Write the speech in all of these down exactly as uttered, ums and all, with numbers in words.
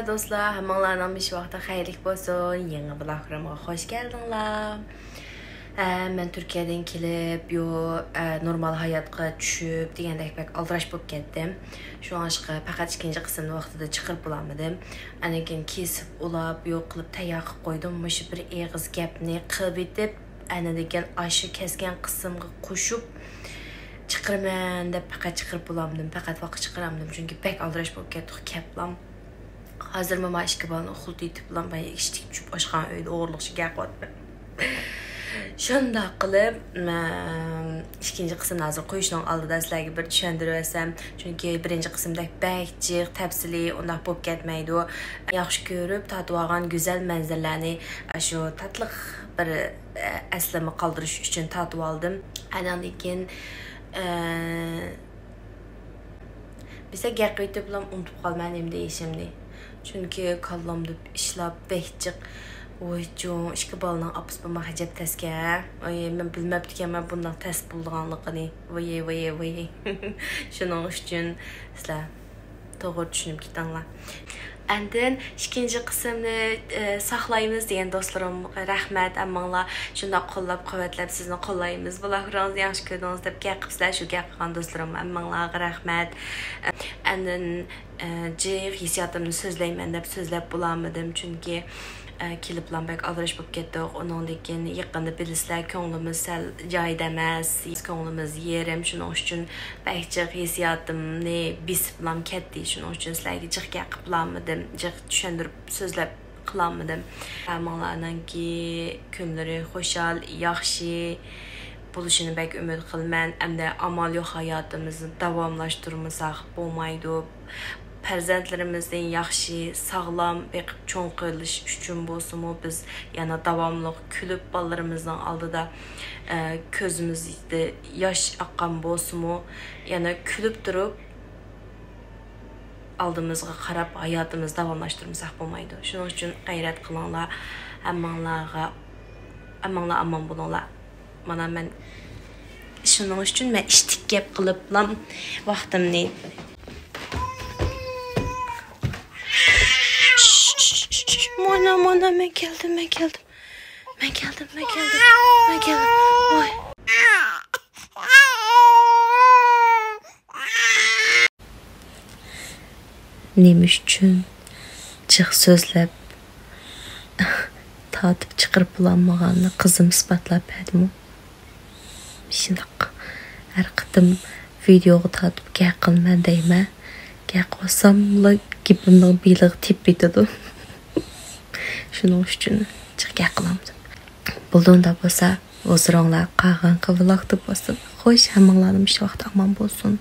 دوستلار، ھەممىڭلارنىڭ مۇشۇ ۋاقتى خەيرلىك بولسۇن. يېڭى ۋلوگلىرىمغا خوش كەلدىڭلار. ئە، مەن تۈركىيەدىن كېلىپ، يو، ئە، نورمال ھاياتقا چۈشۈپ دېگەندەك بەك ئالدىراش بولۇپ كەتتىم. شۇڭلاشقا پەقەت ئىككىنچى قىسىمنى ۋاقتىدا چىقىرىپ بولالمىدىم. ئاندىن كېيىن كېسىپ ئۇلاپ، يوق قىلىپ تەييار قىلىپ قويدۇم. مۇشۇ بىر ئېغىز گەپنى قىلىۋېتىپ، ئاندىن كېيىن ئاشۇ كەسكەن قىسمىغا قوشۇپ چىقىرىمەن دەپ پەقەت چىقىرىپ بولالمىدىم. پەقەت ۋاقىت چىقىرالمىدىم، چۈنكى بەك ئالدىراش بولۇپ كەتتۇق كەپلام. ھازىرمۇ ما ئىككى بالىنى ئۇخلىتىپ، بايا ئىشتىك چۈشۈپ ئاشخانا ئۆيدە ئوغرىلىقچە گەپ قىلىۋاتىمەن. شۇنداق قىلىپ، مەن ئىككىنچى قىسىمنى ھازىر قويۇشنىڭ ئالدىدا سىلەرگە بىر چۈشەندۈرۈۋەتسەم، چۈنكى بىرىنچى قىسىمدەك بەك جىق، تەپسىلىي ئۇنداق بولۇپ كەتمەيدۇ. ياخشى كۆرۈپ تارتىۋالغان گۈزەل مەنزىرىلەرنى، شۇ تاتلىق بىر، ئە، ئەسلىمە قالدۇرۇش ئۈچۈن تارتىۋالدىم. ئاندىن كېيىن، ئە، بىزە گەپ قىلىۋېتىپلا ئۇنتۇپ قالىمەن نېمە دېيىشىمنى. چۈنكى كاللامدا ئىشلار بەك جىق. ۋاي جۇڭ، ئىككى بالىنىڭ ئاپىسى بولماق ئەجەب تەسكەن. ۋاي، مەن بىلمەپتىكەنمەن بۇنداق تەس بولىدىغانلىقىنى. ۋاي، ۋاي، ۋاي. شۇنىڭ ئۈچۈن سىلەر توغرا چۈشىنىپ كېتىڭلار. ئاندىن ئىككىنچى قىسىمنى، ئە، ساقلايمىز دېگەن دوستلىرىمغا رەھمەت، ھەممىڭلار شۇنداق قوللاپ قۇۋۋەتلەپ، سىزنى قوللايمىز، بۇلاخىرىڭىزنى ياخشى كۆردىڭىز دەپ گەپ قىپسىلەر، شۇ گەپ قىلغان دوستلىرىم ھەممىڭلارغا رەھمەت. ئاندىن، ئە، جىق ھېسسىياتىمنى سۆزلەيمەن دەپ سۆزلەپ بولالمىدىم، چۈنكى، ئە، كېلىپلا بەك ئالدىراش بولۇپ كەتتۇق. ئۇنىڭدىن كېيىن يېقىندا بىلىسىلەر، كۆڭلىمىز سەل جايىدا ئەمەس، كۆڭلىمىز يېرىم، شۇنىڭ ئۈچۈن بەك جىق ھېسسىياتىمنى بېسىپلام كەتتى. شۇنىڭ ئۈچۈن سىلەرگە جىق گەپ قىپلالمىدىم، جىق چۈشەندۈرۈپ سۆزلەپ قىلالمىدىم. ھەممىڭلارنىڭكى كۈنلىرى خۇشال، ياخشى بولۇشىنى بەك ئۈمىد قىلىمەن. ئەمدى ئامال يوق، ھاياتىمىزنى داۋاملاشتۇرمىساق بولمايدۇ. پەرزەنتلىرىمىزنى ياخشى، ساغلام بېقىپ چوڭ قىلىش ئۈچۈن بولسىمۇ، بىز يەنە داۋاملىق كۈلۈپ، بالىلىرىمىزنىڭ ئالدىدا، ئە، كۆزىمىزدە ياش ئاققان بولسىمۇ، يەنە كۈلۈپ تۇرۇپ، ئالدىمىزغا قاراپ ھاياتىمىزنى داۋاملاشتۇرمىساق بولمايدۇ. شۇنىڭ ئۈچۈن غەيرەت قىلىڭلار، ھەممىڭلارغا، ھەممىڭلار ئامان بولۇڭلار. مانا مەن شۇنىڭ ئۈچۈن مەن ئىشتىك گەپ قىلىپلام ۋاقتىمنى. مانا، مانا، مەن كەلدىم، مەن كەلدىم. مەن كەلدىم، مەن كەلدىم، مەن كەلدىم. ۋاي. نېمە ئۈچۈن جىق سۆزلەپ، تارتىپ چىقىرىپ بولالمىغاننى قىزىم ئىسپاتلاپ بەردىمۇ؟ شۇنداق ھەر قېتىم ۋىدېئوغا تارتىپ گەپ قىلىمەن دەيمەن. گەپ قىلساملا گېپىمنىڭ بېلىغا تېپىپ كېتىدۇ. شۇنىڭ ئۈچۈن جىق گەپ قىلالمىدىم. بولدى ئۇنداق بولسا، ھۇزۇرۇڭلار قالغانقى ۋلوگتا بولسۇن. خوش، ھەممىڭلارنىڭ مۇشۇ ۋاقىت ئامان بولسۇن.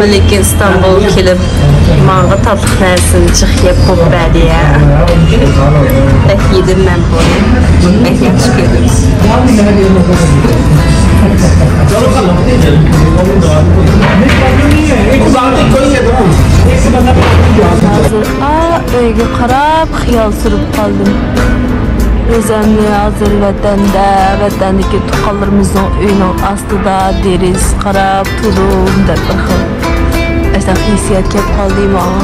لېكىن ئىستانبۇلغا كېلىپ، ماڭا تاتلىق نەرسىنى جىق يەپ بولۇپ بەردى يا. بەك يېدىم مەن بۇنى. بەك ياخشى كۆردۈم. ھازىر ئا ئۆيگە قاراپ خىيال سۈرۈپ قالدىم. ئۆزۈمنى ھازىر ۋەتەندە، ۋەتەندىكى تۇغقانلىرىمىزنىڭ ئۆيىنىڭ ئاستىدا دېرىزىسىگە قاراپ تۇردۇم دەپ بىر خىل ئاشۇنداق ھېسسىيات كەپ قالدى ماڭا.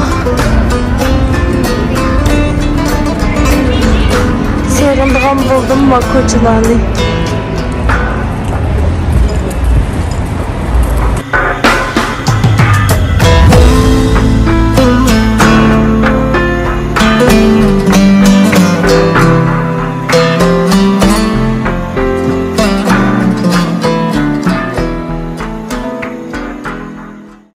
سېغىنىدىغان بولدۇم ما كوچىلارنى.